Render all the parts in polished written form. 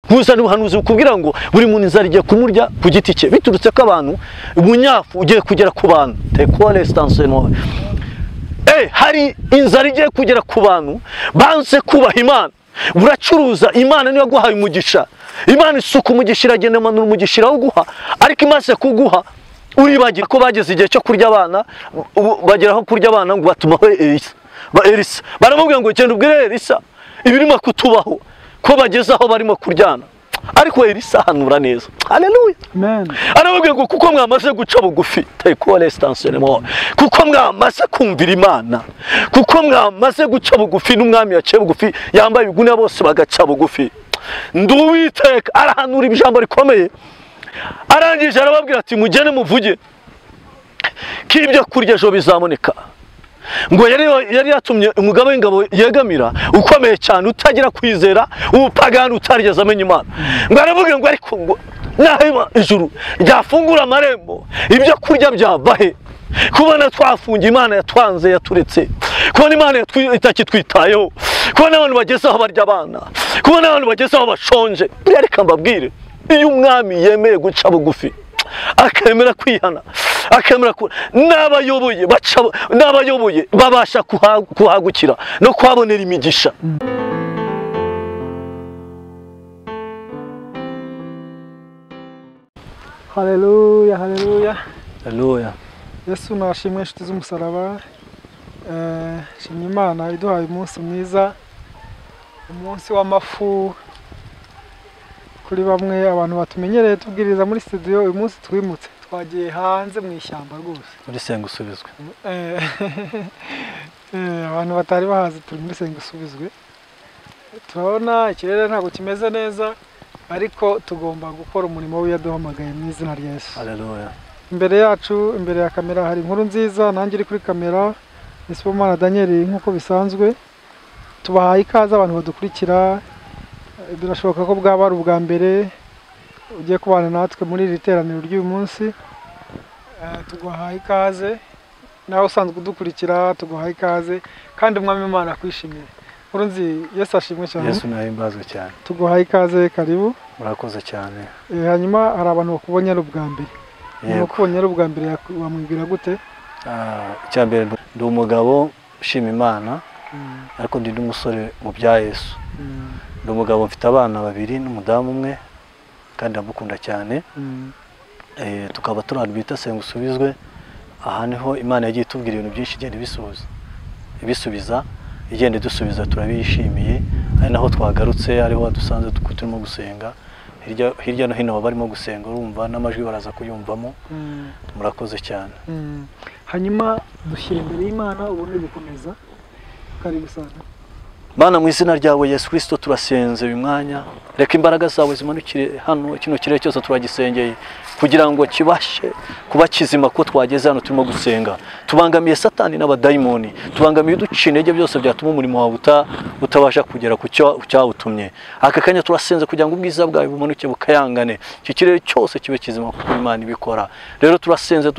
Nkuzana ubuhanuzi bukubwira ngo buri muntu inzara igiye kumurya ku giti cye, biturutse ko abantu umunyafu ugiye kugera ku bantu. Hari inzara igiye kugera ku bantu banze kubaha Imana. Uracuruza, Imana niyo yaguhaye umugisha, Imana isuka umugisha, iragenda imanura umugisha irawuguha, ariko imaze kuguha uribagira ko bageze igihe cyo kurya abana, bagera aho kurya abana ngo batumaho Elisa. Elisa baramubwira ngo genda ubwire Elisa ibirimo kutubaho, ko bageze aho barimo kuryana. Ariko Elisa ahanura neza. Haleluya. Amen. Aramubwira ngo kuko mwamaze guca bugufi, kuko mwamaze kumvira Imana, kuko mwamaze guca bugufi, n'umwami yaciye bugufi, yambaye ibigunira bose bagaca bugufi. Nduwiteka arahanura ijambo rikomeye. Arangije arababwira ati mugene muvuge ko ibyo kurya ejo bizaboneka. Ngo yari yatumye umugabo w'ingabo yegamira ukomeye cyane, utagira kwizera, umupagani utarigeze amenya Imana. Ngo aravuga ngo ariko ngo naho ijuru ryafungura amarembo, ibyo kurya byava he? Kubona twafungiye, Imana yatwanze, yaturetse, kubona Imana itakitwitayeho, kubona abantu bageze aho barya abana, kubona abantu bageze aho bashonje. Buriya reka mbabwire, iyo umwami yemeye guca bugufi, akemera kwihana, akemera n'abayoboye baca, n'abayoboye babasha kuhagukira no kuhabonera imigisha. Haleluya, haleluya, haleluya. Yesu nashimwe, inshuti z'umusaraba. Shimye Imana iduhaye umunsi mwiza, umunsi w'amafu. Kuri bamwe abantu batumenyereye tubwiriza muri studio, uyu munsi twimutse twagiye hanze mu ishyamba rwose, muri Senga Usubizwe. Abantu batari bahazi turi muri Senga Usubizwe. Turabona ikirere ntabwo kimeze neza, ariko tugomba gukora umurimo w'iyaduhamagaye mu izina rya Yesu. Haleluya. Imbere yacu, imbere ya kamera hari inkuru nziza, nanjye iri kuri kamera ni Sibomana Daniel nk'uko bisanzwe. Tubahaye ikaze abantu badukurikira. Birashoboka ko bwaba ari ubwa mbere ugiye kubana natwe muri iri teraniro ry'uyu munsi. Tuguhaye ikaze, nawe usanzwe udukurikira tuguhaye ikaze, kandi umwami Imana akwishimiye. Nkurunzi, Yesu ashimwe cyane. Yesu nahimbazwe cyane. Tuguhaye ikaze, karibu. Murakoze cyane. Hanyuma hari abantu bakubonye ari ubwa mbere. Umuntu ukubonye ari ubwa mbere wamwibwira gute? Icya mbere ndi umugabo ushima Imana, ariko ndi n'umusore mu bya Yesu. Ndi umugabo mfite abana babiri n'umudamu umwe, kandi ndamukunda cyane. Tukaba turi ahantu bita Senga Usubizwe. Aha niho Imana yagiye itubwira ibintu byinshi, igenda ibisubiza, igenda idusubiza, turabishimiye. Ari naho twagarutse, ariho wadusanze turimo gusenga. Hirya no hino barimo gusenga, urumva n'amajwi baraza kuyumvamo. Murakoze cyane. Hanyuma dushyira imbere y'Imana ubundi gukomeza. Karibu sana. Mana, mu izina ryawe Yesu Kristo turasenze uyu mwanya, reka imbaraga zawe zimanukire hano, kino kirere cyose turagisengeye kugira ngo kibashe kuba kizima ko twageze hano turimo gusenga. Tubangamiye Satani n'abadayimoni, tubangamiye uduca intege byose byatuma umurimo wawe utabasha kugera ku cyawutumye. Aka kanya turasenze kugira ngo ubwiza bwawe bumanuke bukayangane, iki kirere cyose kibe kizima kuko Imana ibikora. Rero turasenze,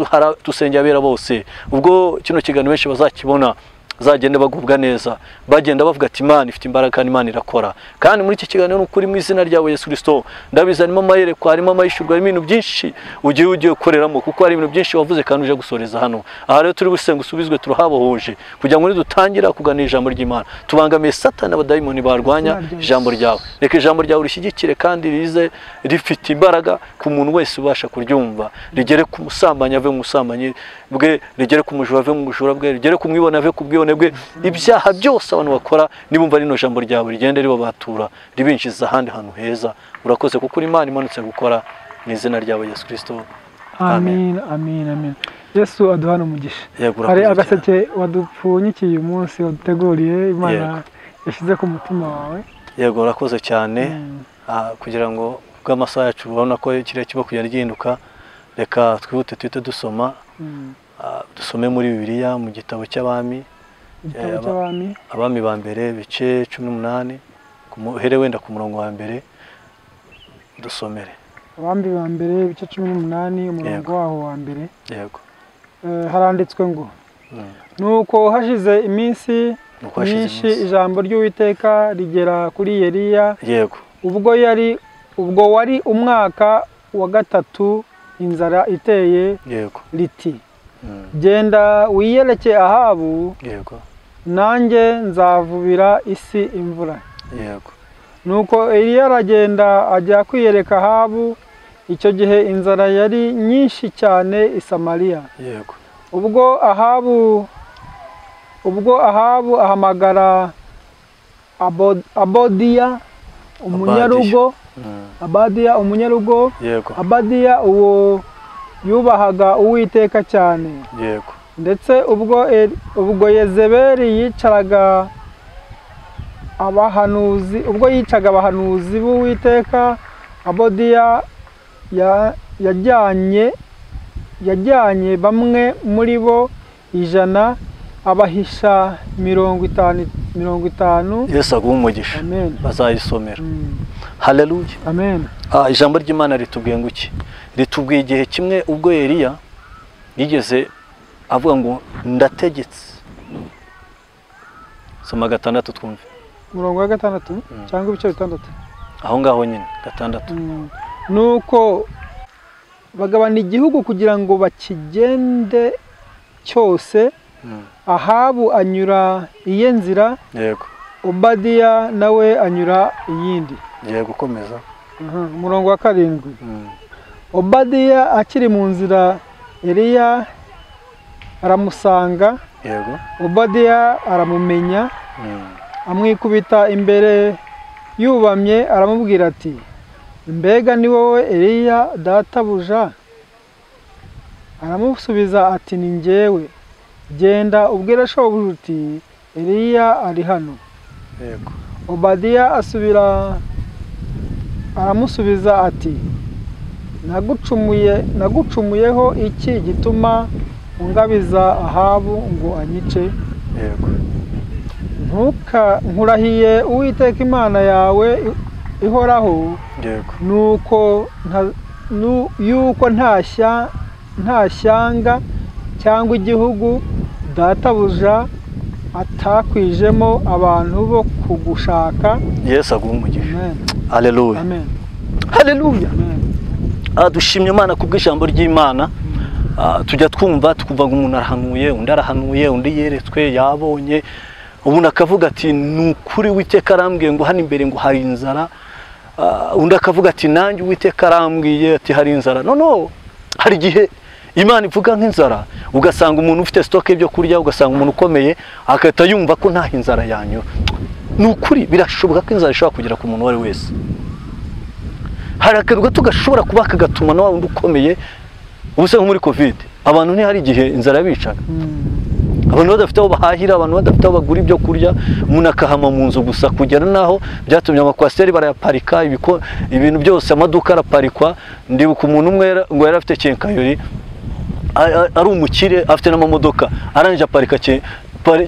dusengera abera bose, ubwo kino kiganiro benshi bazakibona zagenda bagubwa neza, bagenda bavuga ati Imana ifite imbaraga kandi Imana irakora. Kandi muri iki kiganiro n'ukuri mu izina ryawe Yesu Kristo ndabiza harimo amayerekwa, harimo amayishurwa, harimo ibintu byinshi ugiye ukoreramo, kuko hari ibintu byinshi wavuze kandi uje gusoreza hano. Aha rero turi busenga usubizwe, turahabohoje kugira ngo nidutangira kuganira ijambo ry'Imana, tubangamiye Satani n'abadayimoni barwanya ijambo ryawe. Reka ijambo ryawe rishyigikire kandi rize rifite imbaraga ku muntu wese ubasha kuryumva, rigere ku musambanyi ave mu busambanyi bwe, rigere ku mujura ave mu bujura bwe, rigere ku mwibone ave ku bwibone bwe. Ibyaha byose abantu bakora nibumva rino jambo ryawe rigende ribabatura, ribinjiza ahandi hantu heza. Urakoze kuko uri Imana imanutse gukora, mu izina ryawe Yesu Kristo. Amen, amen, amen. Yesu aduhana umugisha. Hari agaseke wadupfunyikiye uyu munsi waduteguriye, Imana yashyize ku mutima wawe. Yego, urakoze cyane. Kugira ngo bw'amasaha yacu urabona ko ikirere kiba kugenda gihinduka, reka twihute tuhite dusoma. Dusome muri Bibiliya mu gitabo cy'Abami, Abami ba mbere bice 18, uhere wenda ku murongo wa mbere dusomere. Abami ba mbere bice 18 umurongo waho wa mbere. Yego. Haranditswe ngo nuko hashize iminsi myinshi ijambo ry'Uwiteka rigera kuri Eliya. Yego. Ubwo yari Ubwo wari umwaka wa 3 inzara iteye. Yego. Riti genda wiyereke Ahabu. Yego. Nanjye nzavubira isi imvura. Yego. Nuko Eliya aragenda ajya kwiyereka Ahabu. Icyo gihe inzara yari nyinshi cyane i Samariya. Yego. Ubwo Ahabu ahamagara Abodiya umunyarugo. Abadiya umunyarugo. Yego. Abadiya uwo yubahaga Uwiteka cyane. Yego. Ndetse ubwo Yezebeli yicaraga abahanuzi, ubwo yicaga abahanuzi b'Uwiteka, Abodiya yajyanye bamwe muri bo 100 abahisha 50. Yesu aguhe umugisha. Amen. Bazayisomera. Haleluya. Amen. Ijambo ry'Imana ritubwiye ngo iki? Ritubwiye igihe kimwe ubwo Eliya yigeze avuga ngo ndategetse. Soma 6 twumve. Umurongo wa 6 cyangwa ibice 6. Aho ngaho nyine 6. Nuko bagabana igihugu kugira ngo bakigende cyose. Ahabu anyura iye nzira. Yego. Obadiya nawe anyura iyindi. Yego, komeza. Umurongo wa 7. Obadiya akiri mu nzira Eliya aramusanga. Yego. Obadiya aramumenya. Amwikubita imbere yubamye aramubwira ati mbega ni wowe Eliya databuja? Aramusubiza ati ni njyewe. Genda ubwire shobuja uti Eliya ari hano. Yego. Obadiya asubira aramusubiza ati nagucumuyeho iki gituma ungabiza Ahabu ngo anyice? Yego. Ntuka nkurahiye Uwiteka Imana yawe ihoraho. Yego. Nuko yuko nta shyanga cyangwa igihugu databuja atakwijemo abantu bo kugushaka. Yesu aguhe umugisha. Haleluya. Amen. Haleluya. Dushimye Imana kubw'ijambo ry'Imana. Tujya twumva tukumva ngo umuntu arahanuye, undi arahanuye, undi yeretswe, yabonye. Umuntu akavuga ati ni ukuri Uwiteka arambwiye ngo hano imbere ngo hari inzara. Undi akavuga ati nanjye Uwiteka arambwiye ati hari inzara. No, hari igihe Imana ivuga nk'inzara, ugasanga umuntu ufite stock y'ibyo kurya, ugasanga umuntu ukomeye akahita yumva ko nta inzara yanyura. Ni ukuri birashoboka ko inzara ishobora kugera ku muntu uwo ari wese. Hari akantu gato gashobora kuba kagatuma na wa wundi ukomeye. Ubuse nko muri Covid abantu ntihari igihe inzara yabicaga. Abantu badafite aho bahahira, abantu badafite aho bagura ibyo kurya, umuntu akahama mu nzu gusa kugera naho byatumye amakwasiteri barayaparika, ibintu byose, amaduka araparikwa. Ndibuka umuntu umwe ngo yari afite kenkayori, ari umukire afite n'amamodoka, arangije aparika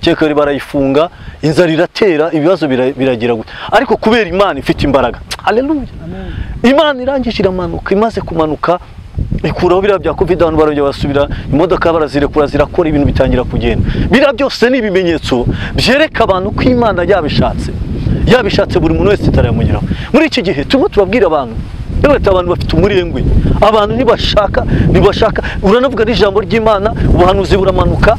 kenkayori barayifunga, inzara iratera, ibibazo biragira gute. Ariko kubera Imana ifite imbaraga. Haleluya. Imana irangije iramanuka, imaze kumanuka ikuraho biriya bya Covid, abantu barongera basubira, imodoka barazirekura zirakora, ibintu bitangira kugenda. Biriya byose ni ibimenyetso byereka abantu ko Imana yabishatse. Yabishatse buri muntu wese itarayamugeraho. Muri iki gihe turimo turabwira abantu, abantu bafite umurengwe, abantu ntibashaka, uranavuga n'ijambo ry'Imana, ubuhanuzi buramanuka,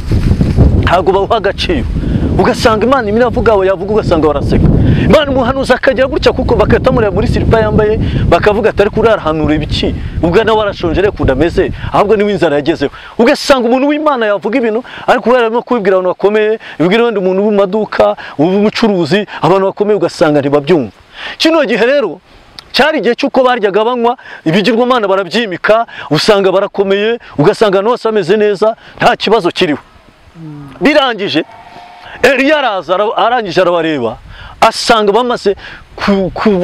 ntabwo babuha agaciro. Ugasanga Imana imwe iravuga, yavuga ugasanga baraseka. Imana umuhanuzi akagera gutya kuko bagahita bamureba muri silipa yambaye, bakavuga ati ariko urahanura ibiki? Ubwo nawe arashonje reka udameze, ahubwo niwe inzara yagezeho. Ugasanga umuntu w'Imana yavuga ibintu ariko kubera arimo kubibwira abantu bakomeye, ibwira wenda umuntu wo mu maduka, w'umucuruzi, abantu bakomeye ugasanga ntibabyumva. Kino gihe rero cyari igihe cy'uko baryaga banywa ibigirwamana barabyimika, usanga barakomeye, ugasanga ahantu hose hameze neza, nta kibazo kiriho. Birangije Eliya araza, arangije arabareba, asanga bamaze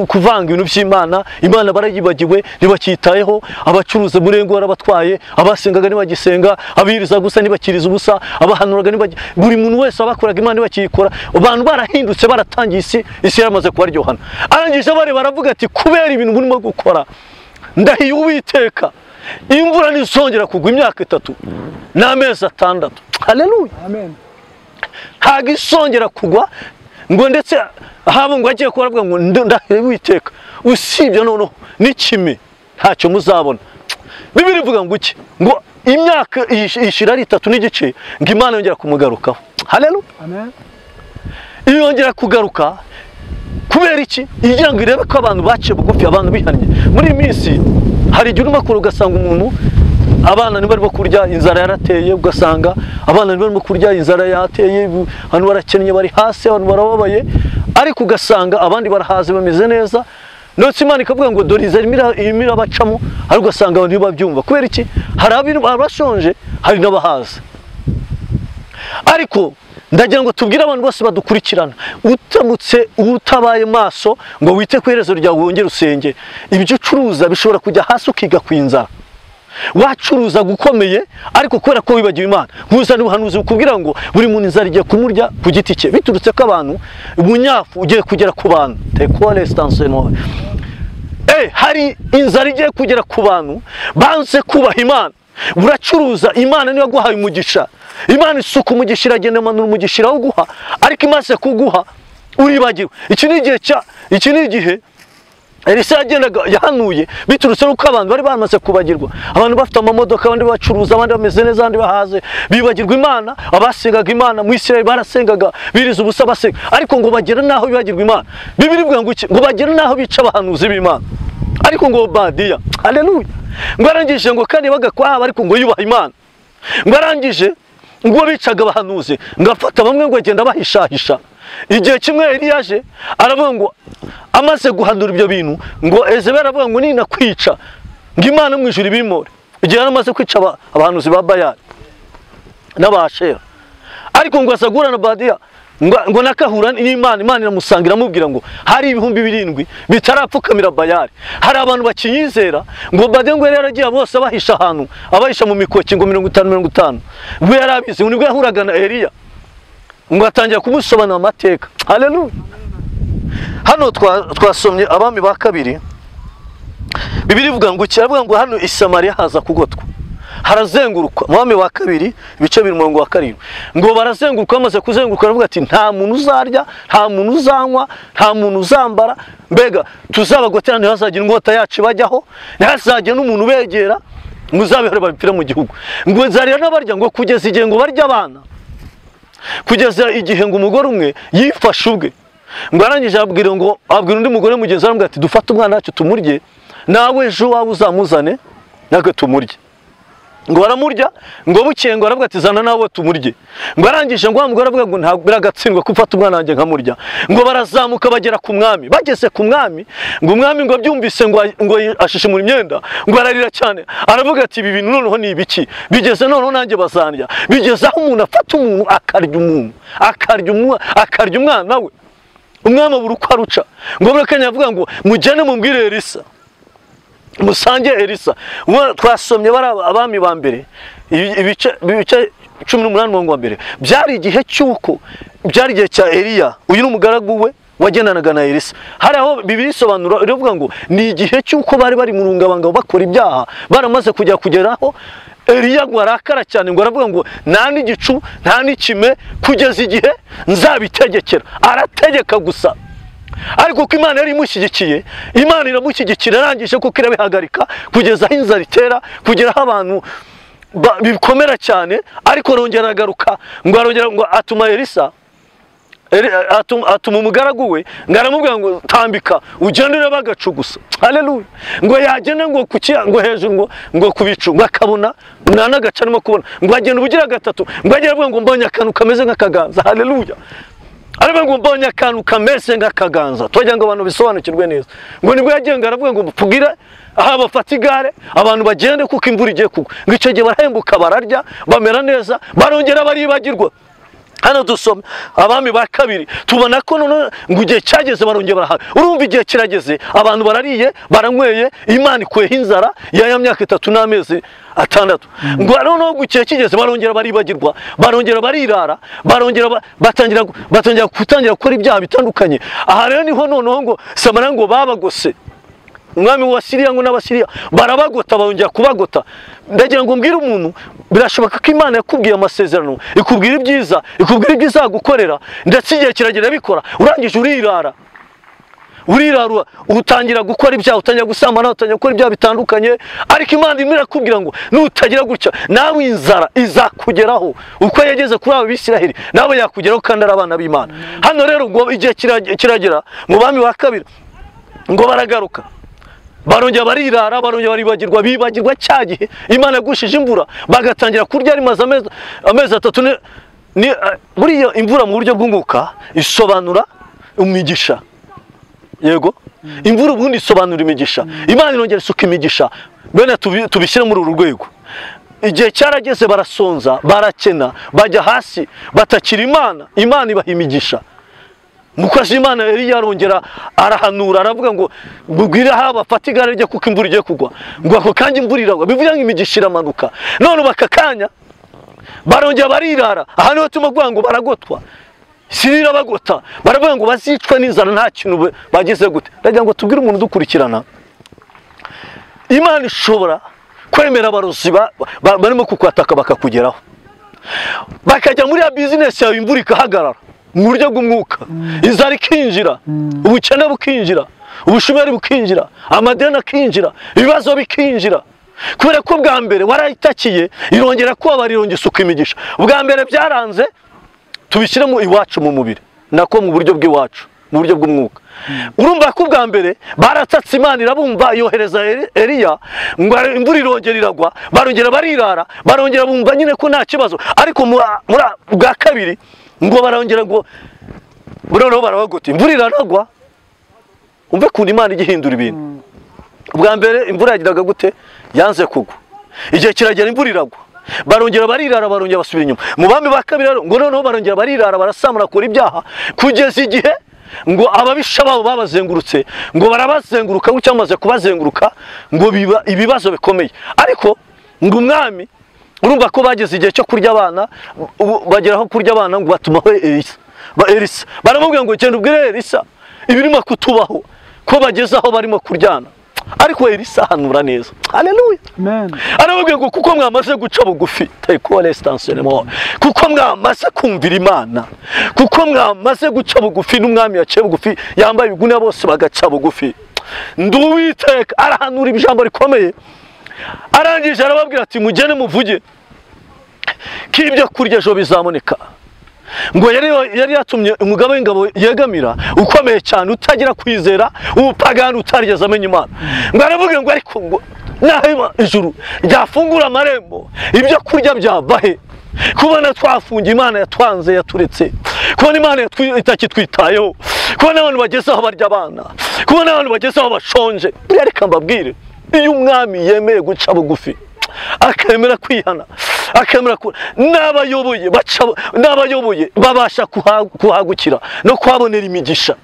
kuvanga ibintu by'Imana, Imana barayibagiwe, ntibakitayeho, abacuruza murengo barabatwaye, abasengaga ntibagisenga, abiriza gusa ntibakiriza ubusa, abahanuraga buri muntu wese abakoraga Imana ntibakiyikora, abantu barahindutse, baratangiye isi yaramaze kubaryohana. Arangije bareba aravuga ati kubera ibintu murimo gukora, ndahiye Uwiteka, imvura ntizongera kugwa imyaka 3 n'amezi 6. Haleluya. Amen. Ntabwo isongera kugwa Ngo ndetse Ahabu ngo agiye kuba ngo ndahire Uwiteka usibye noneho n'ikime ntacyo muzabona. Bibiliya ivuga ngo iki? Ngo imyaka ishira ari 3 n'igice ngo Imana yongera kumugarukaho. Haleluya, amen. Yongera kugaruka kubera iki? Igira ngo irebe ko abantu baciye bugufi, abantu bihannye. Muri iyi minsi hari igihe urimo kure ugasanga umuntu abana ntibarimo kurya, inzara yarateye, ugasanga abana ntibarimo kurya, inzara yateye, abantu barakennye, bari hasi, abantu barababaye, ariko ugasanga abandi barahaze bameze neza. Ndetse Imana ikavuga ngo dore inzara irimo irabacamo, ariko ugasanga abantu ntibabyumva. Kubera iki? Hari abashonje, hari n'abahaze. Ariko ndagira ngo tubwire abantu bose badukurikirana, utamutse utabaye maso ngo wite ku iherezo ryawe wongere usenge, ibyo ucuruza bishobora kujya hasi ukiga ku inzara. Wacuruza gukomeye ariko kubera ko wibagiwe Imana, nkuzana ubuhanuzi bukubwira ngo buri muntu inzara igiye kumurya ku giti cye, biturutse ko abantu umunyafu ugiye kugera ku bantu. Hari inzara igiye kugera ku bantu banze kubaha Imana. Uracuruza, Imana niyo yaguhaye umugisha, Imana isuka umugisha, iragenda imanura umugisha irawuguha, ariko imaze kuguha uribagiwe. Iki ni igihe iki ni igihe Elisa yagendaga yahanuye biturutse nuko abantu bari bamaze kubagirwa, abantu bafite amamodoka, abandi bacuruza, abandi bameze neza, abandi bahaze, bibagirwa Imana. Abasengaga Imana mu Isirayeli barasengaga biriza ubusa basenga, ariko ngo bagere naho bibagirwa Imana. Bibiliya ivuga ngo iki? Ngo bagere naho bica abahanuzi b'Imana. Ariko ngo Obadiya, haleluya, ngo arangije ngo kandi bagakwaba, ariko ngo yubaha Imana. Ngo arangije ngo bicaga abahanuzi, ngo afata bamwe ngo agenda bahishahisha. Igihe kimwe Eliya aje aravuga ngo amaze guhanura ibyo bintu, ngo Ezebeli aravuga ngo ninakwica ngo Imana mu ijuru ibimore. Igihe amaze kwica abahanuzi ba Bayali n'Abashera, ariko ngo aza guhura na Obadiya, ngo nakahura n'Imana, Imana iramusanga iramubwira ngo hari 7,000 bitarapfukamira Bayali, hari abantu bakinyizera. Ngo Obadiya ngo yari yaragiye bose abahisha ahantu, abahisha mu mikoki ngo 50 50, ngo yari abizi. Nibwo yahuraga na Eliya ngo atangira kumusobanura amateka. Haleluya. Hano twasomye Abami ba kabiri, Bibiliya ivuga ngo kiravuga ngo hano i Samariya haza kugotwa, harazengurukwa. Mu Bami ba kabiri ibice 2:7 ngo barazenguruka, bamaze kuzenguruka baravuga ati nta muntu uzarya, nta muntu uzanywa, nta muntu uzambara, mbega tuzabagotera, ntihazagira inkota yacu bajyaho, ntihazagira n'umuntu ubegera, muzabihore babipfira mu gihugu. Ngo nzarira n'abarya, ngo kugeza igihe ngo barya abana, kugeza igihe ngo umugore umwe yifashe ubwe. Ngo arangije abwira ngo abwira undi mugore mugenzi we ati dufate umwana wacu tumurye, nawe ejo wawe uzamuzane natwe tumurye. Ngo baramurya, ngo bukeye ngo aravuga ati zana nawe tumurye. Ngo arangije ngo wa mugore aravuga ngo ntabwo biragatsindwa ko ufata umwana wanjye nkamurya. Ngo barazamuka bagera ku mwami, bageze ku mwami ngo umwami ngo abyumvise ngo ashishimura imyenda, ngo ararira cyane, aravuga ati ibi bintu noneho ni ibiki bigeze, noneho nanjye bazandya. Bigeze aho umuntu afata umuntu akarya umuntu, akarya umwana we, umwami abura uko aruca. Ngo muri kanya avuga ngo mujyane mumbwire Elisa, musange Elisa. Twasomye bari abami ba mbere ibice 18:1. Byari igihe cy'uko byari igihe cya Eliya, uyu ni umugaragu we wagendanaga na Elisa. Hari aho Bibiliya isobanura iravuga ngo ni igihe cy'uko bari bari mu rungabangabo bakora ibyaha, baramaze kujya kugeraho Eliya ngo arakara cyane, ngo aravuga ngo nta n'igicu nta n'ikime kugeza igihe nzabitegekera. Arategeka gusa, ariko ko Imana yari imushyigikiye, Imana iramushyigikira, arangije kuko irabihagarika kugeza aho inzara itera, kugera aho abantu bikomera cyane. Ariko arongera aragaruka, ngo arongera ngo atuma Elisa, atuma umugaragu we, ngo aramubwira ngo tambika ugende urebe agacu gusa. Haleluya. Ngo yagende ngo kuki ngo hejuru ngo kubicu, ngo akabona nta n'agacu arimo kubona, ngo agenda ubugira gatatu, ngo agera avuga ngo mbonye akantu kameze nk'akaganza. Haleluya. Aravuga ngo mbonye akantu kameze nk'akaganza. Twagira ngo abantu bisobanukirwe neza. Ngo nibwo yagenga aravuga ngo pfugira aha bafata igare abantu bagende kuko imvura igiye kugwa. Ngo icyo gihe barahembuka, bararya, bamera neza, barongera baribagirwa. Hano dusoma Abami ba kabiri tubona ko none ngo igihe cyageze barongera barahaga. Urumva igihe kirageze, abantu barariye, baranyweye, Imana ikuyeho inzara ya myaka 3 n'amezi 6. Ngo noneho igihe kigeze barongera baribagirwa, barongera barirara, barongera batangira gutangira gukora ibyaha bitandukanye. Aha rero niho noneho ngo Samariya ngo babagose, umwami wa Siriya ngo n'Abasiriya barabagota, barongera kubagota. Ndagira ngo mbwire umuntu Birashoboka ko Imana yakubwiye amasezerano, ikubwira ibyiza, ikubwira ibyo izagukorera, ndetse igihe kiragera bikora, urangije urirara. Urirara utangira gukora ibyaha, utangira gusambana, utangira gukora ibyaha bitandukanye, ariko Imana imwe irakubwira ngo nutagira gutya nawe inzara izakugeraho. Uko yageze kuri abo Bisiraheli nawe yakugeraho kandi ari abana b'Imana. Hano rero ngo igihe kiragera mu bami wa kabiri ngo baragaruka, barongera barirara, barongera baribagirwa, bibagirwa cya gihe Imana yagushije imvura, bagatangira kurya rimaze amezi atatu. Buriya imvura mu buryo bw'umwuka isobanura imigisha. Yego, imvura ubundi isobanura imigisha. Imana irongera isuka imigisha. Bene tubishyire muri uru rwego. Igihe cyarageze barasonza, barakena, bajya hasi, batakira Imana, Imana ibaha imigisha. Mukozi Imana yari yarongera arahanura, aravuga ngo mubwire haba fata igare rye kuko imvura igiye kugwa. Ngo ako kanya imvura iragwa, bivuga ngo imigisha iramanuka. None bakakanya barongera barirara. Aha niho turimo kuvuga ngo baragotwa. Sirira bagota, baravuga ngo bazicwa n'inzara nta kintu bagize gute. Ndagira ngo tubwire umuntu dukurikirana, Imana ishobora kwemera abarozi barimo kukwataka bakakugeraho, bakajya muri ya business yawe, imvura ikahagarara mu buryo bw'umwuka, inzara ikinjira, ubukene bukinjira, ubushomeri bukinjira, amadeni akinjira, ibibazo bikinjira. Kubera ko bwa mbere warayitakiye, irongera kuba irongera isuka imigisha. Bwa mbere byaranze, tubishyire mu iwacu mu mubiri, nako mu buryo bw'iwacu, mu buryo bw'umwuka. Urumva ko bwa mbere baratatse Imana irabumva, yohereza Eliya ngo imvura irongera iragwa, barongera barirara, barongera bumva nyine ko nta kibazo. Ariko bwa kabiri ngo barongera ngo noneho barabagota, imvura iraragwa. Umve kuntu Imana igihindura ibintu. Bwa mbere imvura yagiraga gute? Yanze kugwa. Igihe kiragera imvura iragwa, barongera barirara, barongera basubira inyuma. Mu bami ba kabiri ngo noneho barongera barirara, barasamura, kora ibyaha, kugeza igihe ngo ababisha babo babazengurutse, ngo barabazenguruka gutya, bamaze kubazenguruka ngo biba ibibazo bikomeye. Ariko ngo umwami, urumva ko bageze igihe cyo kurya abana, bageraho kurya abana, ngo batumaho Elisa. Elisa baramubwira ngo genda ubwire Elisa ibirimo kutubaho, ko bageze aho barimo kuryana. Ariko Elisa ahanura neza. Haleluya. Amen. Arababwira ngo kuko mwamaze guca bugufi, kuko mwamaze kumvira Imana, kuko mwamaze guca bugufi, n'umwami yaciye bugufi, yambaye ibigunira bose bagaca bugufi. Nduwiteka arahanura ijambo rikomeye. Arangije arababwira ati mugene muvuge ko ibyo kurya ejo bizaboneka. Ngo yari yatumye umugabo w'ingabo yegamira ukomeye cyane, utagira kwizera, umupagani utarigeze amenya Imana. Ngo aravuga ngo ariko ngo naho ijuru ryafungura amarembo, ibyo kurya byava he? Kubona twafungiye, Imana yatwanze, yaturetse, kubona Imana itakitwitayeho, kubona abantu bageze aho barya abana, kubona abantu bageze aho bashonje. Buriya reka mbabwire, iyo umwami yemeye guca bugufi, akemera kwihana, akemera n'abayoboye baca, n'abayoboye babasha kuhagukira no kuhabonera imigisha.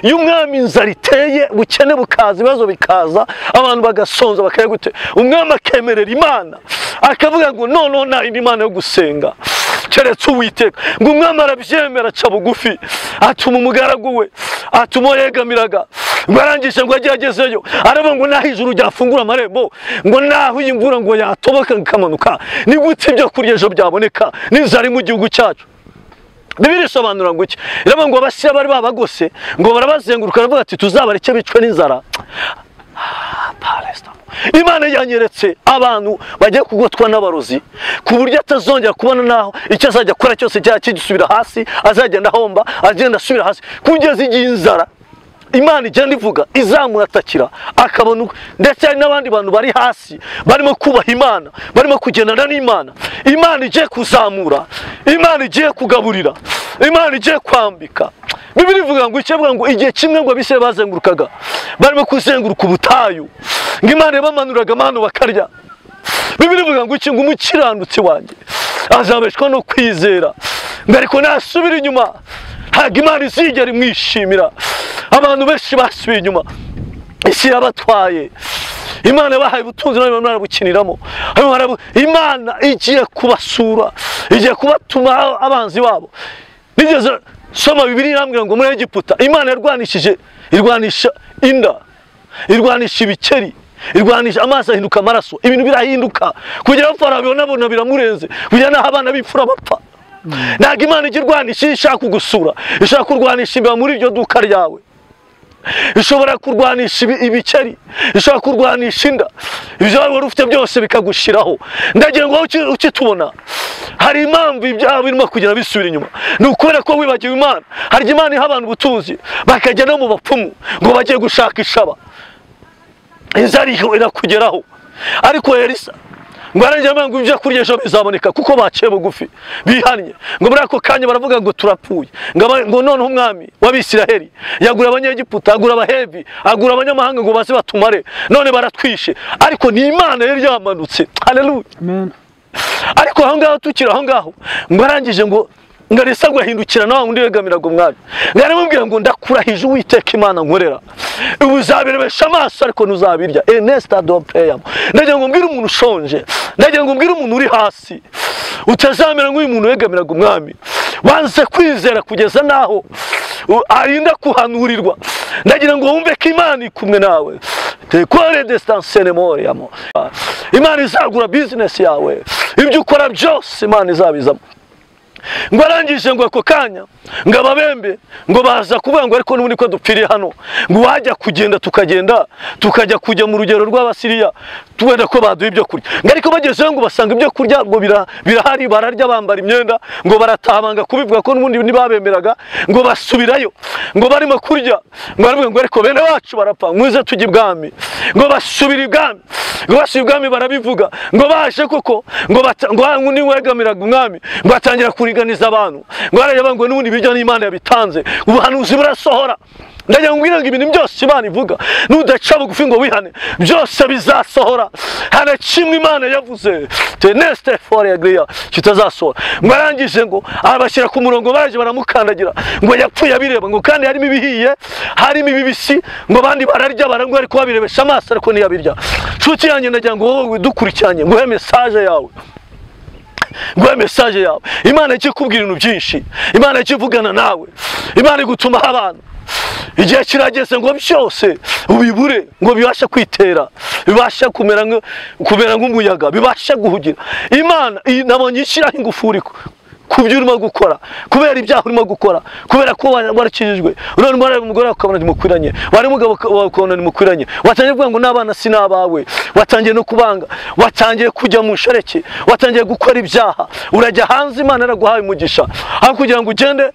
Iyo umwami inzara iteye, ubukene bukaza, ibibazo bikaza, abantu bagasonza bakaya gute, umwami akemerera Imana, akavuga ngo noneho nta indi Imana yo gusenga keretse Uwiteka. Ngo umwami arabyemera, aca bugufi, atuma umugaragu we, atuma uwo yegamiraga. Ngo arangije ngo agiye agezeyo, aravuga ngo naho ijuru ryafungura amarembo, ngo naho iyi mvura ngo yatoboka ikamanuka, ni gute ibyo kurya ejo byaboneka n'inzara mu gihugu cyacu? Bibiliya isobanura ngo iki? Iravuga ngo abasiriya bari babagose, ngo barabazenguruka, baravuga ati tuzabareke bicwe n'inzara. Imana yanyeretse abantu bagiye kugotwa n'abarozi, ku buryo atazongera kubona naho icyo azajya akora cyose cyajya kigisubira hasi, azagenda ahomba, agenda asubira hasi, kugeza igihe inzara Imana igenda ivuga izamuratakira, akabona. Ndetse hari n'abandi bantu bari hasi barimo kubaha Imana, barimo kugendana n'Imana. Imana igiye kuzamura, Imana igiye kugaburira, Imana igiye kwambika. Bibiliya ivuga ngo icyo ngo igihe kimwe ngo abisirayeli bazengurukaga, barimo kuzenguruka ubutayu, ngo Imana yabamanuraga amano bakarya. Bibiliya ivuga ngo iki? Ngo umukiranutsi wanjye azabeshwa no kwizera, ngo ariko nasubira inyuma ntabwo Imana izigera imwishimira. Abantu benshi basubiye inyuma, isi yabatwaye, Imana yabahaye ubutunzi none barabukiniramo. Imana igiye kubasura, igiye kubatuma abanzi babo. Nigeze soma Bibiliya irambwira ngo muri Egiputa Imana yarwanishije, irwanisha inda, irwanisha ibikeri, Irwanisha amazi ahinduka amaraso, ibintu birahinduka kugira ngo Farawo nabona biramurenze, kugira naho abana b'imfura bapfa. Ntabwo Imana ijya irwanisha ishaka kugusura, ishaka kurwanisha imbeba muri iryo duka ryawe, ishobora kurwanisha ibikeri, ishobora kurwanisha inda, ibyo wari ufite byose bikagushiraho. Ndagira ngo ukitubona hari impamvu ibyaha birimo kugenda bisubira inyuma, ni ukubera ko wibagiwe Imana. Hari Imana iha abantu ubutunzi bakajya no mu bapfumu ngo bagiye gushaka ishaba, inzara irakugeraho. Ariko Elisa ngo arangije ngo ibyo kurya ejo bizaboneka kuko baciye bugufi bihannye. Ngo muri ako kanya baravuga ngo turapfuye, ngo noneho umwami w'Abisiraheli yagura Abanyegiputa, agura Abahevi, agura abanyamahanga ngo baze batumare, none baratwishe. Ariko ni Imana yari yamanutse. Haleluya, amen. Ariko aho ngaho tukiri aho ngaho, ngo arangije ngo Elisa ngo ahindukira nawe undi wegamiraga umwami, ngo aramubwira ngo ndakurahije Uwiteka Imana nkorera, uzabirebesha amaso ariko ntuzabirya. Ernest Dompeyam. Ndagira ngo mbwire umuntu ushonje, ndagira ngo mbwire umuntu uri hasi, utazamera nk'uyu muntu wegamiraga umwami wanze kwizera kugeza naho arinda kuhanurirwa. Ndagira ngo wumve ko Imana iri kumwe nawe. Tekore distance memoriam. Imana izagura business yawe, ibyo ukora byose Imana izabizamo. Ngo arangije ngo ako kanya ngo ababembe ngo baza kuvuga ngo ariko n'ubundi ko dupfiriye hano, ngo wajya kugenda tukagenda tukajya kujya mu rugero rw'Abasiriya tuwenda ko baduha ibyo kurya. Ngo ariko bagezeyo ngo basanga ibyo kurya ngo birahari, bararya bambara imyenda, ngo barataha banga kubivuga ko n'ubundi ntibabemeraga, ngo basubirayo ngo barimo kurya, ngo baravuga ngo ariko bene wacu barapfa, muze tujye ibwami. Ngo basubira ibwami, ngo basubira ibwami barabivuga, ngo baje koko ngo ngo niwegamiraga umwami ngo atangira kuriganiza abantu, ngo arajya ngo n'ubundi ibiryo n'Imana yabitanze, ubuhanuzi burasohora. Ndagira ngo ngo ibintu byose Imana ivuga nudaca bugufi ngo wihane byose bizasohora. Hana kimwe Imana yavuze teneste for agria kitazasohora. Ngo arangije ngo abashyira ku murongo, baraje baramukandagira, ngo yapfuye abireba, ngo kandi harimo ibihiye harimo ibibisi, ngo abandi bararya barangwa ariko babirebesha amaso ariko ntiyabirya. Nshuti yanjye, ndagira ngo wowe dukurikiranye nguhe message yawe, nguhe message yawe. Imana ikikubwira ibintu byinshi, Imana ikivugana nawe, Imana igutuma abantu. Igihe kirageze ngo byose ubibure, ngo bibashe kwitera, bibashe kumera nk'umuyaga, bibashe guhugira. Imana nabonye ishyiraho ingufuri ku byo urimo gukora, kubera ibyaha urimo gukora, kubera ko warakijijwe. None umwana umugore ukabona ntimukwiranye, wari umugabo ukabona ntimukwiranye, watangiye kuvuga ngo n'abana si n'abawe, watangiye no kubanga, watangiye kujya mu shareke, watangiye gukora ibyaha, urajya hanze Imana yaraguhaye umugisha, aho kugira ngo ugende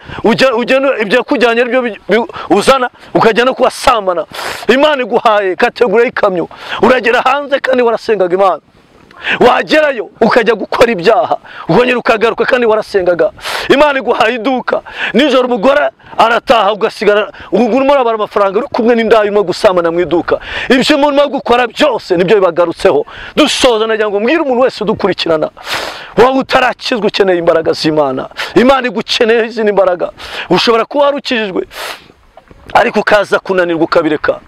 ugende ibyo kujyanye aribyo uzana ukajya no kubasambana. Imana iguhaye kategori y'ikamyo, uragera hanze kandi warasengaga Imana, wagerayo ukajya gukora ibyaha, ukongera ukagaruka kandi warasengaga. Imana iguhaye iduka, nijoro umugore arataha ugasigara urimo urabara amafaranga uri kumwe n'indaya urimo gusambana mu iduka. Ibyo murimo gukora byose nibyo bibagarutseho. Dusoza nagira ngo mbwire umuntu wese udukurikirana, wowe utarakizwa ukeneye imbaraga z'Imana, Imana igukeneye izindi mbaraga. Ushobora kuba warukijijwe ariko ukaza kunanirwa ukabireka.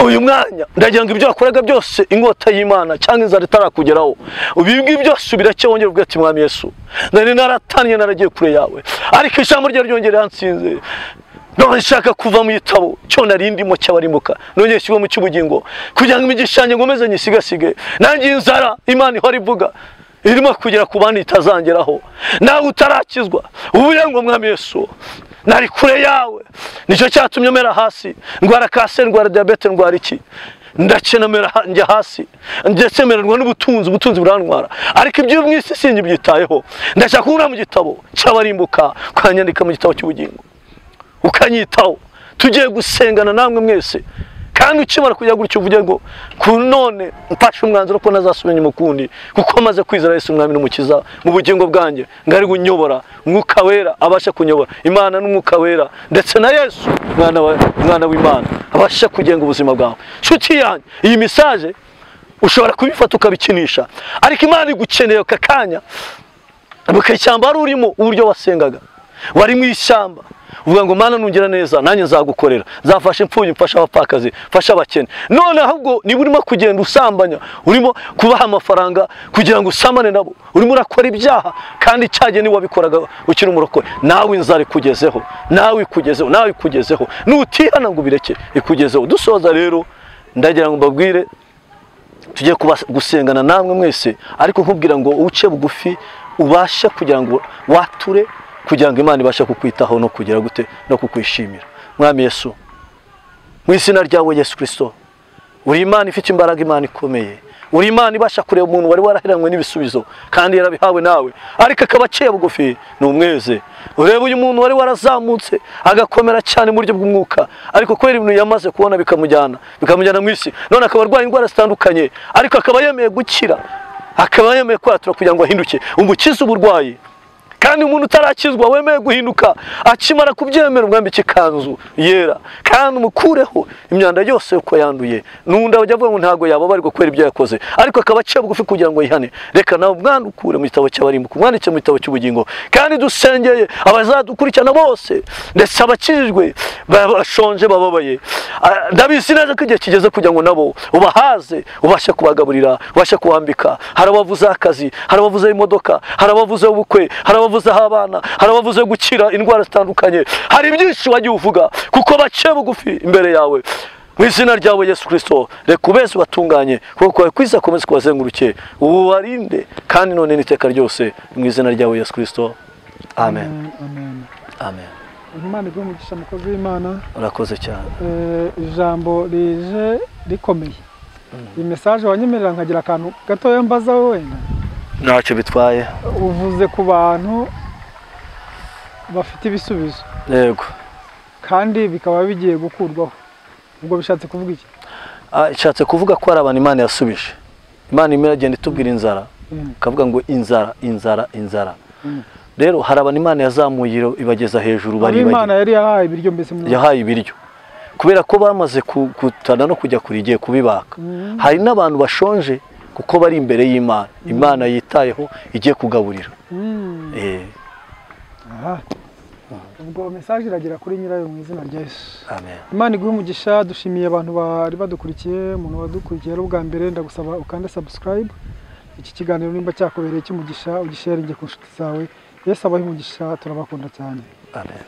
Uyu mwanya ndagira ngo ibyo wakoraga byose inkota y'Imana cyangwa inzara itarakugeraho, ibi ngibi byose ubireke, wongere uvuge ati Mwami Yesu, nari naratanye naragiye kure yawe, ariko ijambo ryawe ryongera yansinze. None nshaka kuva mu gitabo cyo nari ndimo cy'abarimbuka, nongeye shyirwa mu cy'ubugingo, kugira ngo imigisha yanjye ngomeze nyisigasige. Nanjye inzara Imana ihora ivuga irimo kugera ku bandi itazangeraho. Nawe utarakizwa ubuye ngo Mwami Yesu, nari kure yawe, nicyo cyatumye mera hasi, ndwara kanseri, ndwara diabete, ndwara iki, ndakena mera njya hasi, ndetse mererwa n'ubutunzi, ubutunzi burantwara, ariko ibyo mu isi singibyitayeho. Ndashaka kubura mu gitabo cy'abarimbuka, ukanyandika mu gitabo cy'ubugingo, ukanyitaho. Tugiye gusengana namwe mwese, kandi ukimara kujya gutyo uvuge ngo ku none mfashe umwanzuro ko ntazasubira inyuma ukundi, kuko maze kwizera Yesu Umwami n'Umukiza mu bugingo bwanjye, ngari gunyobora, Umwuka Wera abasha kunyobora, Imana n'Umwuka Wera ndetse na Yesu mwana w'Imana abasha kugenga ubuzima bwawe. Nshuti yanjye, iyi message ushobora kubifata ukabikinisha, ariko Imana igukeneye aka kanya. Mu ishyamba wari urimo uburyo wasengaga, wari mu ishyamba uvuga ngo Mana nungira neza nanjye nzagukorera, nzafasha imfubyi, mfasha abapfakazi, mfasha abakene. None ahubwo niba urimo kugenda usambanya, urimo kubaha amafaranga kugira ngo usambane nabo, urimo urakora ibyaha kandi cyagiye niba wabikoraga ukiri umurokore, nawe inzara ikugezeho, nawe ikugezeho, nawe ikugezeho, nutihana ngo ubireke ikugezeho. Dusoza rero ndagira ngo mbabwire Tugiye gusengana namwe mwese, ariko nkubwira ngo uce bugufi ubashe kugira ngo wature, kugira ngo Imana ibashe kukwitaho no kugira gute no kukwishimira. Mwami Yesu, mu izina ryawe Yesu Kristo, uri Imana ifite imbaraga, Imana ikomeye, uri Imana ibasha kureba umuntu wari waraheranywe n'ibisubizo kandi yarabihawe nawe, ariko akaba aciye bugufi, ni umweze. Ureba uyu muntu wari warazamutse agakomera cyane mu buryo bw'umwuka, ariko kubera ibintu yamaze kubona bikamujyana mu isi, none akaba arwaye indwara zitandukanye, ariko akaba yemeye gukira, akaba yemeye kwatura kugira ngo ahinduke, umukize uburwayi. Kandi umuntu utarakizwa wemeye guhinduka akimara kubyemera, umwambike ikanzu yera kandi umukureho imyanda yose uko yanduye. N'undi ajya avuga ngo ntago yababarirwa kubera ibyo yakoze, ariko akaba aciye bugufi kugira ngo yihane. Reka nawe umwandukure mu gitabo cy'abarimbuka, umwandike mu gitabo cy'ubugingo. Kandi dusengeye abazadukurikirana bose, ndetse abakijijwe bashonje bababaye, ndabizi neza ko igihe kigeze kugira ngo nabo ubahaze, ubashe kubagaburira, ubashe kubambika. Hari abavuze akazi, hari abavuze imodoka, hari abavuze ubukwe, hari abavuze abana, hari abavuze gukira indwara zitandukanye, hari byinshi wagiye uvuga kuko baciye bugufi imbere yawe. Mu izina ryawe Yesu Kristo, reka ubeze ubatunganye, kuko kwawe kwiza akomeze kubazenguruke, ubarinde kandi none n'iteka ryose, mu izina ryawe Yesu Kristo, amen. Amen. Amen. Imana iguhe umugisha, mukozi w'Imana. Urakoze cyane. Ijambo rije rikomeye. Iyi message wanyemerera nkagira akantu gatoya mbaza wenda? Ntacyo bitwaye. Uvuze ku bantu bafite ibisubizo. Yego. Kandi bikaba bigiye gukurwaho. Ubwo bishatse kuvuga iki? Ishatse kuvuga ko ari abantu Imana yasubije. Imana imwe iragenda itubwira inzara, ikavuga ngo inzara, inzara, inzara. Rero hari abantu Imana yazamuye ibageza hejuru, bari Imana yari yahaye ibiryo, mbese yahaye ibiryo kubera ko bamaze kutana no kujya kuri igiye kubibaka. Hari n'abantu bashonje kuko bari imbere y'Imana, Imana yitayeho igiye kugaburira. Ubwo message iragera kuri nyirayo mu izina rya Yesu. Amen. Imana iguhe umugisha. Dushimiye abantu bari badukurikiye, umuntu wadukurikiye ari ubwa mbere, ndagusaba ukande subscribe. Iki kiganiro nimba cyakubereye cy'umugisha, ugisharinge ku nshuti zawe. Yesu abahe umugisha, turabakunda cyane. Amen.